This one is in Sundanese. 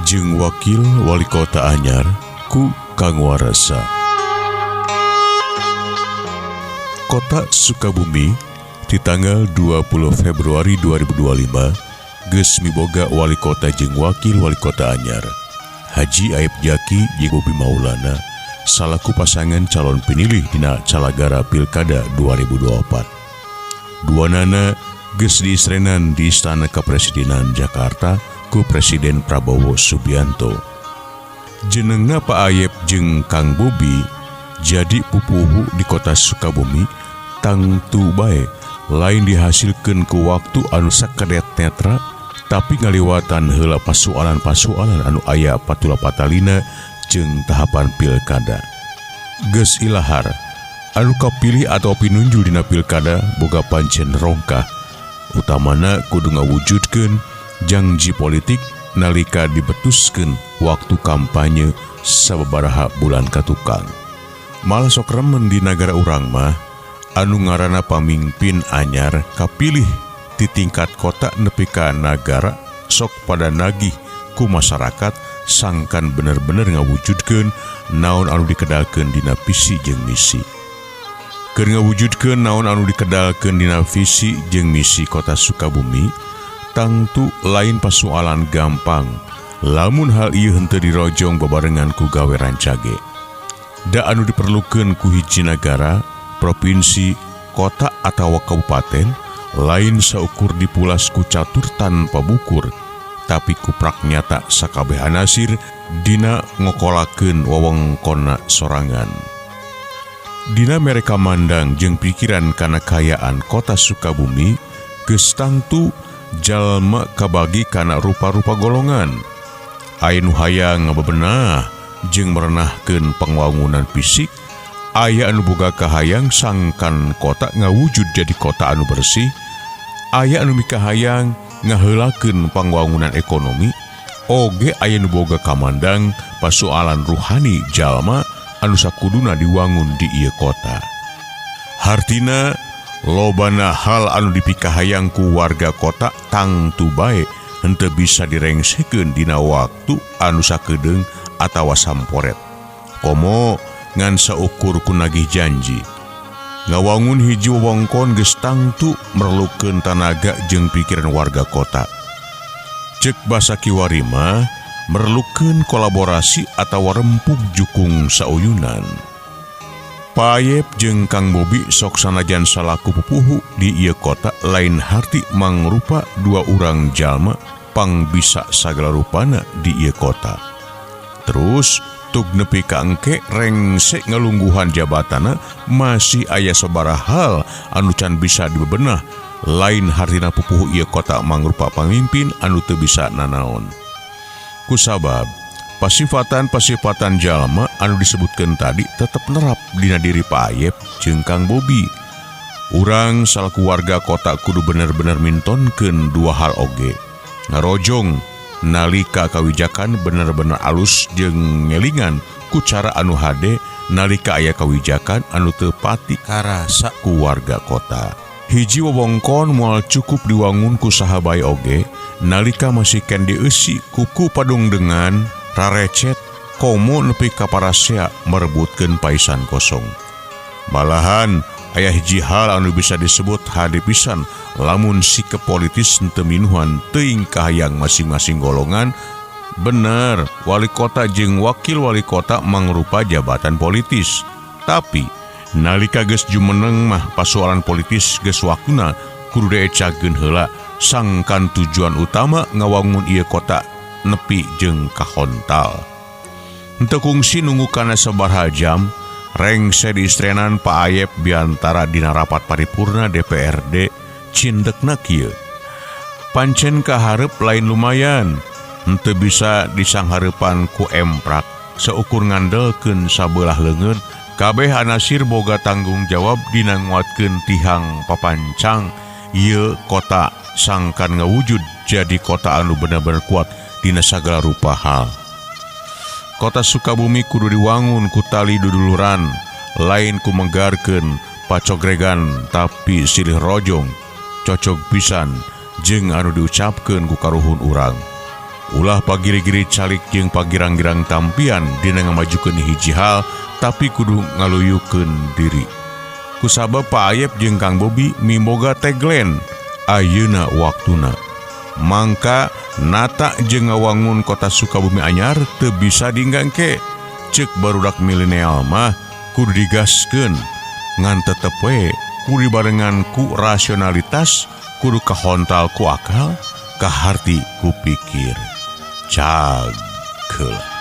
Jeung Wakil Wali Kota anyar ku Kangwarasa. Kota Sukabumi di tanggal 20 Februari 2025 geus miboga wali kota jeung wakil wali kota anyar Haji Aep Jaki jeung Bobi Maulana salaku pasangan calon pinilih dina Calagara Pilkada 2024. Duanana geus diisrenan di Istana Kepresidenan Jakarta ku Presiden Prabowo Subianto. Jenengna Pak Ayep jeung Kang Bobi jadi pupuhu di Kota Sukabumi tangtu bae lain dihasilkan ku waktu anu sakedet netra, tapi ngaliwatan heula pasualan-pasualan anu aya patula patalina jeung tahapan pilkada. Geus ilahar anu kapilih atau pinunjul dina pilkada boga pancen rongkah, utamana kudu ngawujudkeun janji politik nalika dibetuskeun waktu kampanye sababaraha bulan katukang. Malah sok remen di nagara urang mah anu ngaranna pamingpin anyar kapilih di tingkat kota nepi ka nagara sok pada nagih ku masyarakat sangkan bener-bener ngawujudkeun naon anu dikedalkeun dina visi jeung misi. Keur ngawujudkeun naon anu dikedalkeun dina visi jeung misi Kota Sukabumi tangtu lain pasualan gampang lamun hal ieu henteu dirojong babarengan ku gawe rancage. Da anu diperlukeun ku hiji nagara, provinsi, kota atawa kabupaten lain saukur dipulas ku catur tanpa bukur, tapi kuprak nyata sakabeh anasir dina ngokolakeun wewengkonna sorangan. Dina mereka mandang jeung pikiran kana kaayaan Kota Sukabumi geus tangtu jalma kabagi kana rupa-rupa golongan. Aya nu hayang ngabebenah jeung merenahkeun pangwangunan fisik, aya anu boga kahayang sangkan kota ngawujud jadi kota anu bersih, aya anu mikahayang ngaheulakeun pangwangunan ekonomi, oge aya nu boga kamandang pasualan ruhani jalma anu sakuduna diwangun di ieu kota. Hartina lobana hal anu dipikahayang ku warga kota tangtu bae henteu bisa direngsekeun dina waktu anu sakedeung atawa samporet. Komo ngan saukur ku nagih janji. Ngawangun hiji wewengkon geus tangtu merlukeun tanaga jeung pikiran warga kota. Cek basa kiwari mah merlukeun kolaborasi atawa rempug jukung sauyunan. Pak Ayep jeung Kang Bobi sok sanajan salaku pupuhu di ieu kota lain harti mangrupa dua urang jalma pang bisa sagala rupana di ieu kota. Terus tug nepi ka engke rengse ngalungguhan jabatana masih aya sabaraha hal anu can bisa dibebenah, lain hartina pupuhu ieu kota mangrupa pamimpin anu teu bisa nanaon. Kusabab pasifatan-pasifatan jalma anu disebutkeun tadi tetep nerap dina diri Pak Ayep jeung Kang Bobi. Urang salaku warga kota kudu bener-bener mintonkeun dua hal oge. Ngarojong nalika kawijakan bener-bener alus jeung ngelingan ku cara anu hade nalika aya kawijakan anu teu pati karasa ku warga kota. Hiji wewengkon moal cukup diwangun ku saha bae oge nalika masih ken dieusi kuku padungdengan rarecet komo nepi ka parasea merebutkeun paisan kosong. Malahan aya hiji hal anu bisa disebut hade pisan lamun sikep politis henteu minuhan teuing kahayang masing-masing golongan. Bener, wali kota jeung wakil wali kota mangrupa jabatan politis. Tapi nalika geus jumeneng mah pasualan politis geus waktuna kudu diecakeun heula sangkan tujuan utama ngawangun ieu kota nepi jeung kahontal. Henteu kungsi nunggu kana sabaraha jam, rengse diistrenan Pak Ayep biantara dina rapat paripurna DPRD cindekna kieu. Pancen kaharep lain lumayan, henteu bisa disanghareupan ku emprak seukur ngandelkeun sabelah leungeun. Kabeh anasir boga tanggung jawab dina nguatkeun tihang papancang ieu kota sangkan ngawujud jadi kota anu bener-bener kuat dina sagala rupa hal. Kota Sukabumi kudu diwangun ku tali duduluran, lain ku menggarkeun pacogregan tapi silih rojong, cocog pisan jeung anu diucapkeun ku karuhun urang. Ulah pagiri-giri calik jeung pagirang-girang tampian dina ngamajukeun hiji hal tapi kudu ngaluyukeun diri. Kusabab Pak Ayep jeung Kang Bobi miboga tagline ayeuna waktuna. Mangka nata jeung ngawangun kota Sukabumi anyar teu bisa dinggangke. Cek barudak milenial mah kudu digaskeun ngan tetep we kudu dibarengan ku rasionalitas, kudu kahontal ku akal, kaharti ku pikir. Cageulah.